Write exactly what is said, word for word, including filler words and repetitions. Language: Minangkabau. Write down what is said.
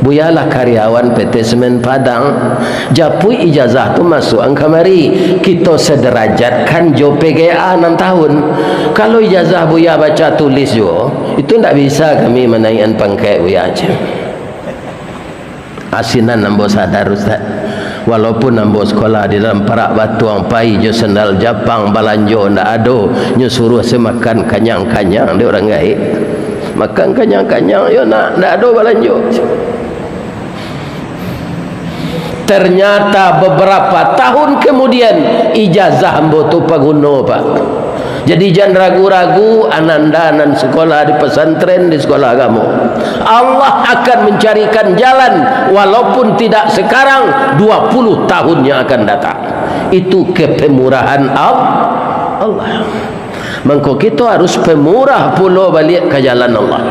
Buya lah karyawan P T Semen Padang, japuik ijazah tu masuakan kamari. Kito sederajatkan jo P G A nan tahun. Kalau ijazah Buya baca tulis juo, itu ndak bisa kami manaiakan pangkek Buya, cek. Asinan ambo sadar, Ustaz. Walaupun ambo sekolah di dalam parak batuang, pai jo sandal Japang, balanjo ndak ado, nyo suruah se makan kanyang-kanyang dek urang gaek. Makan kanyang-kanyang, yo nak, ndak ado balanjo. Ternyata beberapa tahun kemudian, ijazah ambo tu paguno, Pak. Jadi, jan ragu-ragu, ananda nan sekolah di pesantren, di sekolah agamo. Allah akan mencarikan jalan, walaupun tidak sekarang, dua puluh tahun yang akan datang. Itu kepemurahan Al-, Allah. Mangko, kito harus pemurah pulo baliak ka jalan Allah.